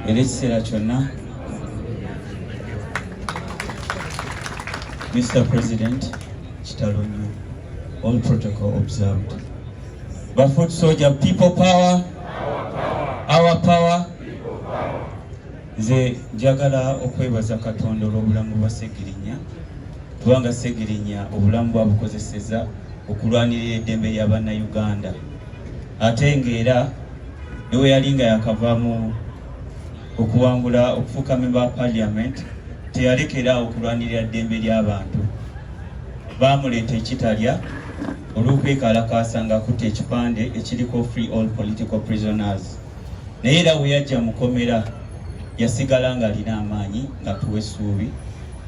Era ekiseera kyonna, Mr President, kitalo nnyo. All protocol observed. Ba foot soldier, people power, our power. Nze njagala okwebaza Katonda olw'obulamu bwa Ssegirinya, kubanga Ssegirinya obulamu bwabukozeseza okulwanirira eddembe lya Bannayuganda, ate ng'era ne yali nga yakavaamu okuwangula okufuuka member wa parliament, teyalekera okulwanirira ddembe ly'abantu. Baamuleeta ekitalya olw'okwekalakaasa ng'akutte ekipande ekiriko "Free all political prisoners", naye era bwe yajja mukomera yasigala ng'alina amaanyi, ng'atuwa essuubi,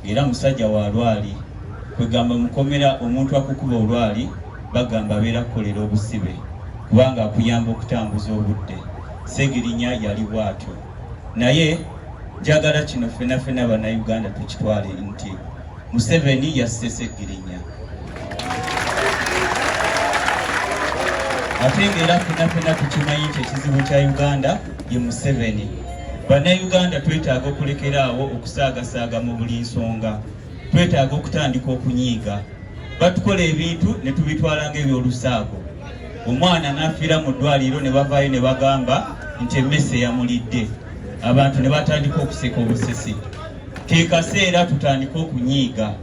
ng'era musajja wa lwali. Kwegamba mukomera omuntu akukuba olwali bagamba abeera kukolera obusibe, kubanga akuyamba okutambuza obudde. Segirinya yali bw'atyo. Naye njagala kino ffena ffena Bannayuganda tukitwale nti Museveni yasse Segirinya, ate ng'era ffena ffena tukimanyi nti ekizibu kya Uganda ye Museveni. Bannayuganda twetaaga okulekeraawo okusaagasaaga mu buli nsonga. Twetaaga okutandika okunyiiga. Batukola ebintu ne tubitwala ng'ebyolusaago. Omwana n'afiira mu ddwaliro ne bavaayo ne bagamba nti emmese yamulidde, abantu ne batandika okuseka obusesi. Ke kaseera tutandike okunyiiga.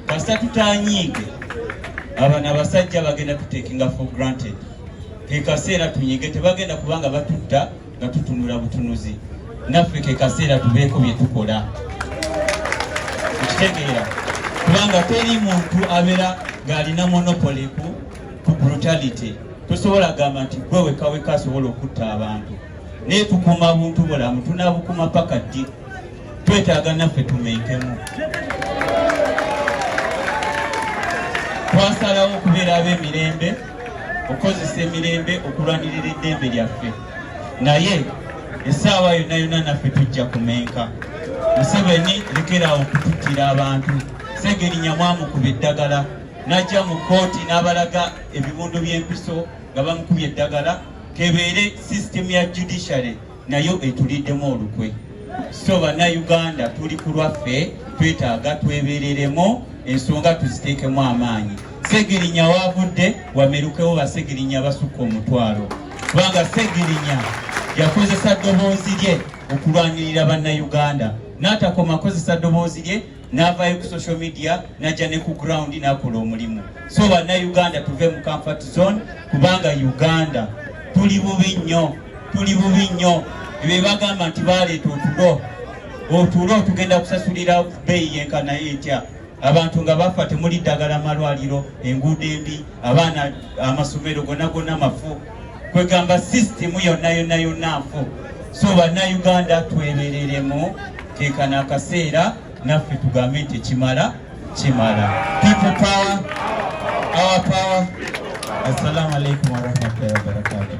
Kasita tutanyiige, abano abasajja bagenda tutekinga for granted. Ke kaseera tunyiige. Tebagenda kubanga batutta nga tutunula butunuzi. Naffe ke kaseera tubeeko bye tukola, okitegeera, kubanga teri muntu abeera ng'alina monopoly ku brutality. Tosobola gamba nti gwe weka weka asobola okutta abantu. Naye tukuuma buntu bulamu, tunabukuma paka ddi? Twetaaga naffe tumenkemu. Twasalawo okubeera ab'emirembe, okukozesa emirembe okulwanirira eddembe lyaffe, naye essaawa yonna yonna naffe tujja kumenka. Museveni, lekeraawo okututtira abantu. Segerinya mwamukuba eddagala, n'ajja mu kkooti n'abalaga ebiwundu by'empiso nga bamukubye eddagala. Kebeere system ya judiciary nayo etuliddemu olukwe. So Bannayuganda, tuli ku lwaffe, twetaaga twebereremu, ensonga tuziteekemu amaanyi. Segirinya waavudde wamerukewo basegirinya basukka 10,000, kubanga Segirinya yakozesa ddoboozi lye okulwanirira Bannayuganda, n'atakoma akozesa ddoboozi lye, n'avaayo ku social media, n'ajja ne ku ground n'akola omulimu. So Bannayuganda, tuve mu comfort zone, kubanga Uganda tuli bubi nnyo, tuli bubi nnyo. Ebyo bagamba nti baleeta otulo, otulo tugenda kusasulira bbeeyi yenkana etya? Abantu nga bafa, temuli ddagala, malwaliro, enguudo embi, abaana amasomero gonna gonna mafu. Kwegamba sisitimu yonna yonna yonna nfu. So Bannayuganda, twebereremu. Keekano akaseera naffe tugambe nti kimala, kimala. People power, our power. Assalamu alaikum warahmatullahi wabarakatuh.